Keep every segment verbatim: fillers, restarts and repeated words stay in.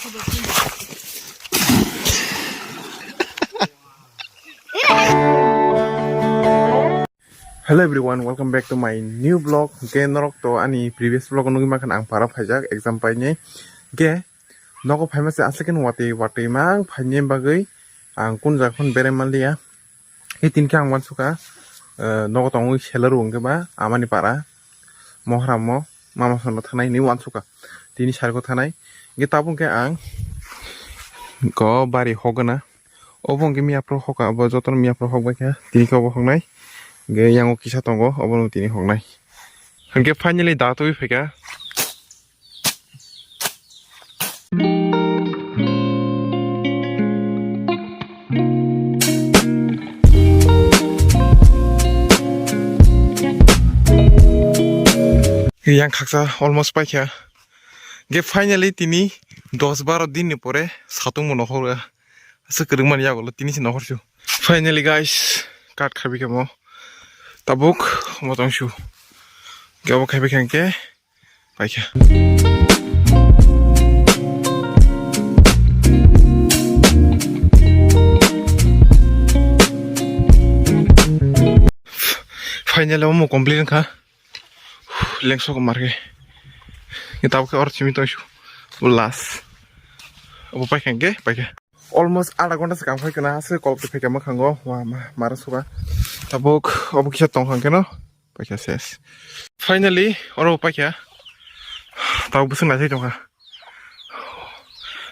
Hello everyone, welcome back to my new vlog. Ke norok to ani previous vlog nugwi mankha ang para phaijak exam painai. Ke nogo phaima se aswk khe watwi watwi mang phainai bagwi ang kun jaga phano berai manliya. Ke tin khe ang wansukha, eh, nogo tongwi selar wngkhe ba amani para mohra mo mama sono thanai ni wansukha. Tini sarko thanai. Ke tabuk khe ang ko bari hogna. Obo hwnkhe miya phuru hokha, abo jotono miya phuru hokbai kha. Tini khe obo hoknai. Hwnkhe yango kisa tongo, obono tini hoknai. Hwnkhe finally da twi phaikha. Yang khaksa almost paikha. Hwnkhe finally tini dos baro din ni pore satung mo nohor. Aswk kwrwngmani yagulo tini se nohor su. Finally guys, cut khabi khe mo. Tabuk mo tong su. Hwnkhe obo khabi khe hwnkhe paikha. Finally omo complete wngkha. Lengsok marke. Ni tabuk khe or simi tong su. Last. Obo paikha hwnkhe paikha. Almost adha ghonta se kam khai kana, aswk kolok twi phaikha mwkhango, wa ma, mara suka. Tabuk obo kisa tong kha keno, paikha ses. Finally, oro paikha. Tabuk bwswk naisai tongkha.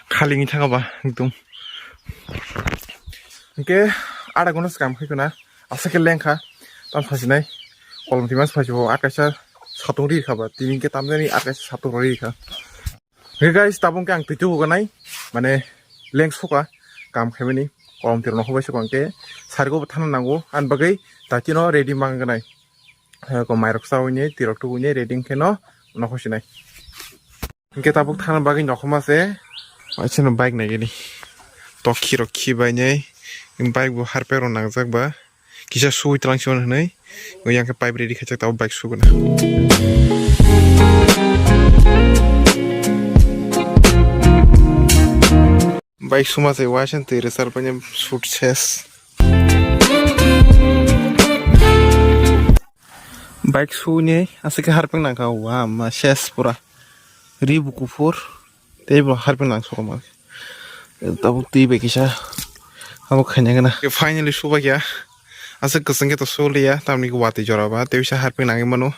Khali wngwi thangkha ba, ekdom. Hwnkhe adha ghonta se kam khai kana, aswk khe lengkha. Tam sajinai, kolom twi mas phaisio, akaisa satung ri kha ba, tini hwnkhe tamjani akaisa satung ri kha. Hwnkhe guys, tabuk khe ang twi tubu ganai, mane leng suka, kam khaimani, kolom twi rok nokhorbai suka hwnkhe, sargo bo thana nango, ani bagwi tatino ready mang ganai. Ko mairok chawi ni, tirok tubu ni, ready wngkhe no nokhor sinai. Hwnkhe tabuk thana bagwi nokhorma se, waisano bike naigini. Tokhi rok khibai nai, bike bo harpek rok nangjak ba. Kisa sui tlang sui hwnwi, yang khe pipe ready khaijak, tabuk bike suguna. Bike suma se waisa twi rwchar paine shoot ses. Bike suni aswk khe harpek nangkha, wa ma ses pura. Ri bo kuphur. Tei bo harping nang sokma. Tabuk twi bai kisa. Abo khaina gana. Finally suba kya. Asa kwswng khe to suliya. Tamni watwi jora ba. Tei bisa harping nangwi mano.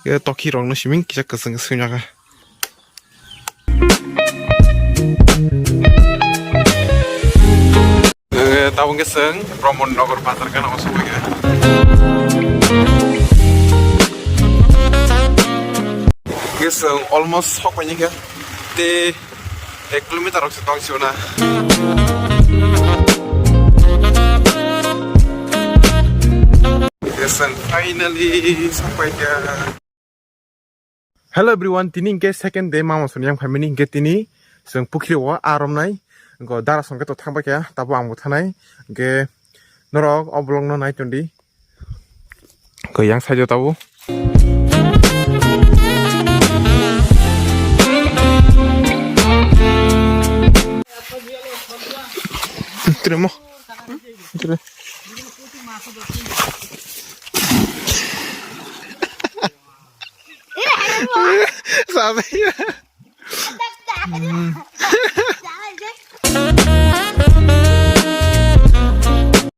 Tokhi rok no siming kisa kwswng khe swinaka. Eh, tabuk khe chwng Brahman Nagar bazar gana o sogwi kha. Khe chwng almost sok paini kha. Tei ek kilometer rok se tong sio na. Khe chwng finally sok pai kha. Hello everyone, tini hwnkhe second day mama soni yang phaimani hwnkhe tini chwng pukhiri o aromnai, go dara songkhe to thangbai kha, tabo ang bo thanai, hwnkhe norok o vlog no nai tondi, go yang side o tabo. Tremo. Tre. Sabi.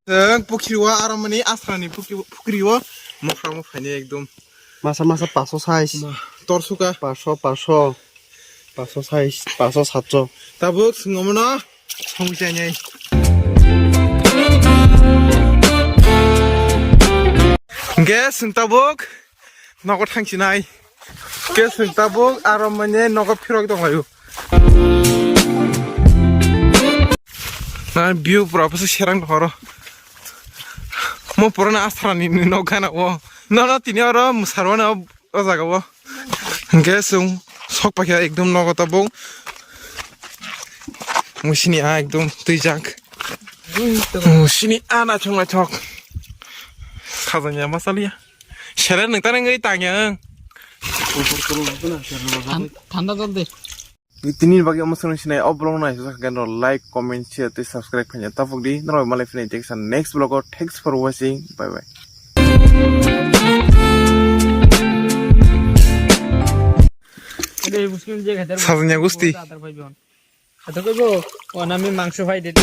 Chwng pukhiri o aromani asrani pukhiri, pukhiri o mokra mo phaini ekdom. Masa masa paso size. Ma, torsuka. Paso, paso. Paso size, paso satso. Tabuk swngo mono. Songwi chainai. Hwnkhe chwng tabuk nogo thangsinai. Hwnkhe chwng tabuk aro mane nogo phirok tonglaio. Na view pura bwswk serang tongkha oro. Mo purana asrani nok gana o. Nono tini oro mwsarwano. O jaga o hwnkhe chwng sok paikha ekdom nogo tabuk. Musini a ekdom twijak. Musini a naithok naithok. Khajangya ma chaliya. Sere nung tare wngwi tangya ang. Than-, thanda jol de. Tini bagwi omo swrwng sinai o vlog no naisajak khe norok like, comment, share tei subscribe khaina tapok di. Norok malai philai tei kisa next vlog o. Thanks for watching. Bye bye. Sajanya gusti. Khatar koibo, o nami mangso phai de.